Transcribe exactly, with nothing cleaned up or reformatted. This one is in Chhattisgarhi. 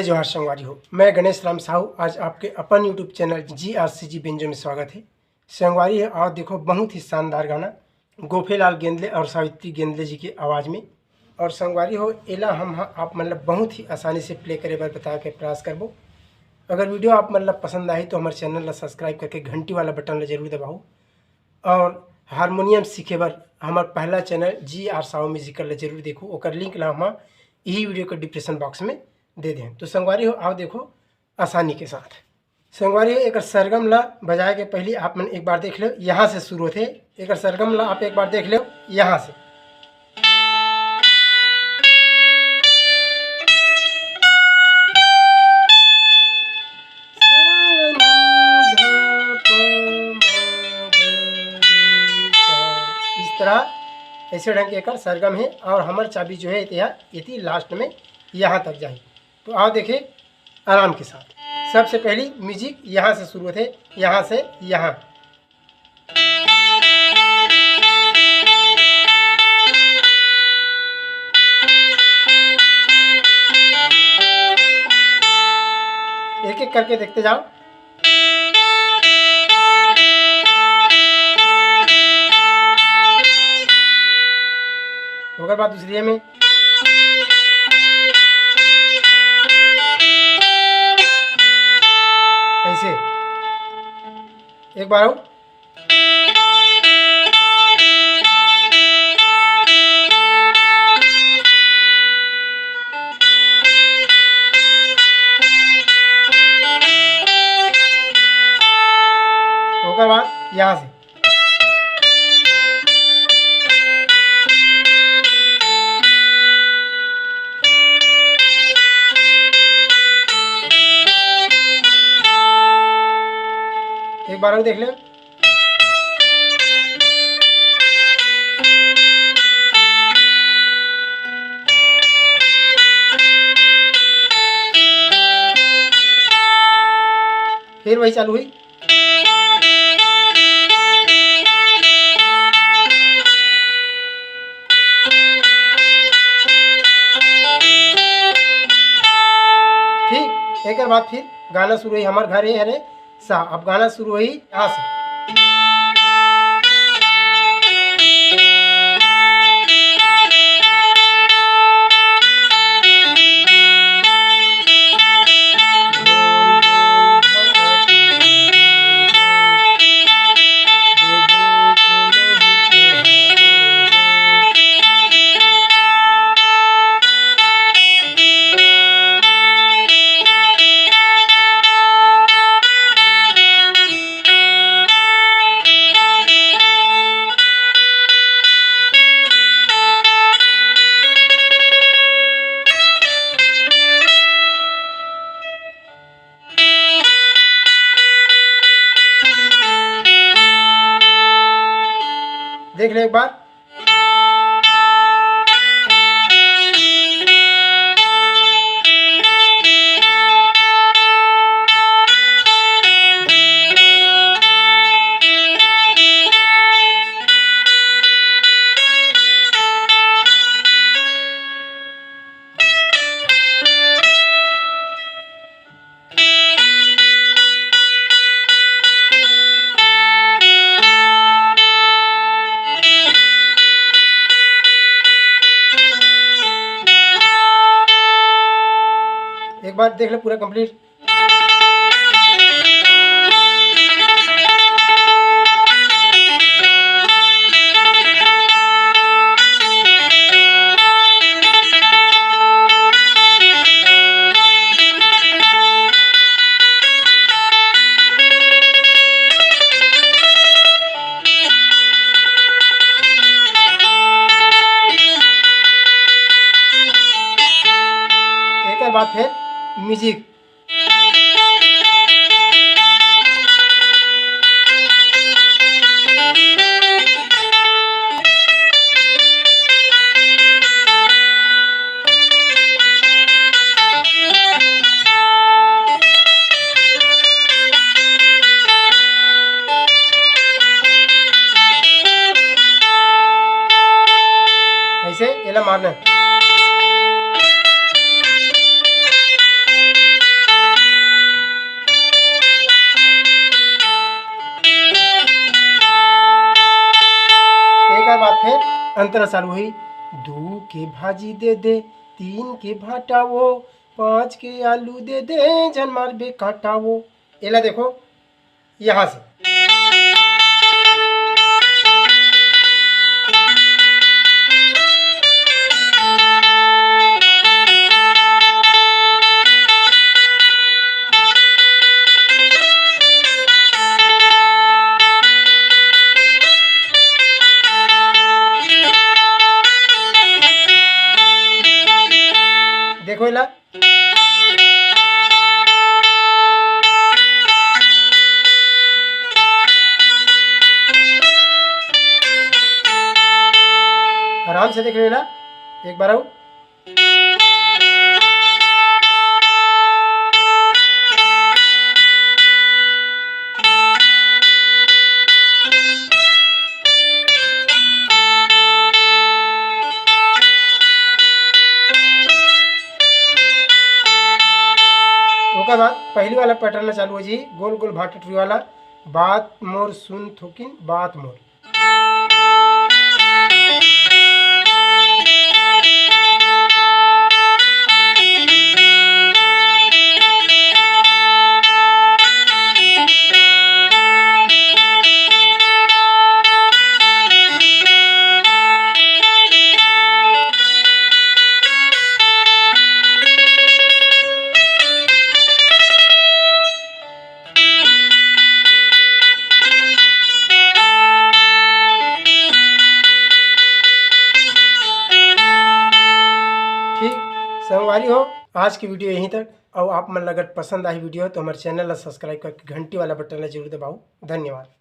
जोहार संगवारी हो, मैं गणेश राम साहू। आज आपके अपन YouTube चैनल जी आर सी जी बेंजो में स्वागत है। संगवारी हो, आओ देखो, बहुत ही शानदार गाना गोफेलाल गेंदले और सावित्री गेंदले जी की आवाज़ में। और संगवारी हो, एला हम ह-, आप मन ल बहुत ही आसानी से प्ले करे बर बताए के प्रयास करबो। अगर वीडियो आप मन ल पसंद आही तो हमारे चैनल ला सब्सक्राइब करके घंटी वाला बटन ला जरूर दबाओ। और हारमोनियम सीखे बर हमार पहला चैनल जी आर साहू म्यूजिकल ला जरूर देखो, ओकर लिंक ला हम यही वीडियो के डिस्क्रिप्शन बॉक्स में दे दें। तो संगवारी हो, आओ देखो आसानी के साथ। संगवारी हो, एकर सरगम ला बजाए के पहली आप मन एक बार देख लो, यहाँ से शुरू होथे। एकर सरगम ला आप एक बार देख लो, यहाँ से। इस तरह ऐसे ढंग के एकर सरगम है और हमर चाबी जो है, एती लास्ट में यहाँ तक जाही। तो आओ देखे आराम के साथ। सबसे पहली म्यूजिक यहाँ से शुरू होथे, यहाँ से यहाँ। एक एक करके देखते जाओ। ओकर बाद दूसरी में ऐसे एक बार और। ओकर बाद यहाँ से। एक बार और देख ले। फिर वही चालू हुई। ठीक, एक बाद फिर गाना शुरू हुई, हमार घर ये हरे सा। अब गाना शुरू हुई यहाँ से। देख ले एक बार। एक बार देख ले पूरा कंप्लीट। एक बार फिर म्यूजिक। ऐसे एला मारना है। अंतरा चालू होही, दू के भाजी दे दे, तीन के भाटा वो, पाँच के आलू दे दे, झन मारबे कांटा वो। एला देखो, यहाँ से। देखो एला। आराम से देख लेना एक बार अउ। ओकर बाद पहली वाला पैटर्न चालू हो जी, गोल गोल भाटा टुरी वाला, बात मोर सुन थोकिन बात मोर। ठीक, संगवारी हो, आज की वीडियो यहीं तक। अउ आप मन ला अगर पसंद आही वीडियो, तो हमारे चैनल ला सब्सक्राइब करके घंटी वाला बटन ला जरूर दबाओ। धन्यवाद।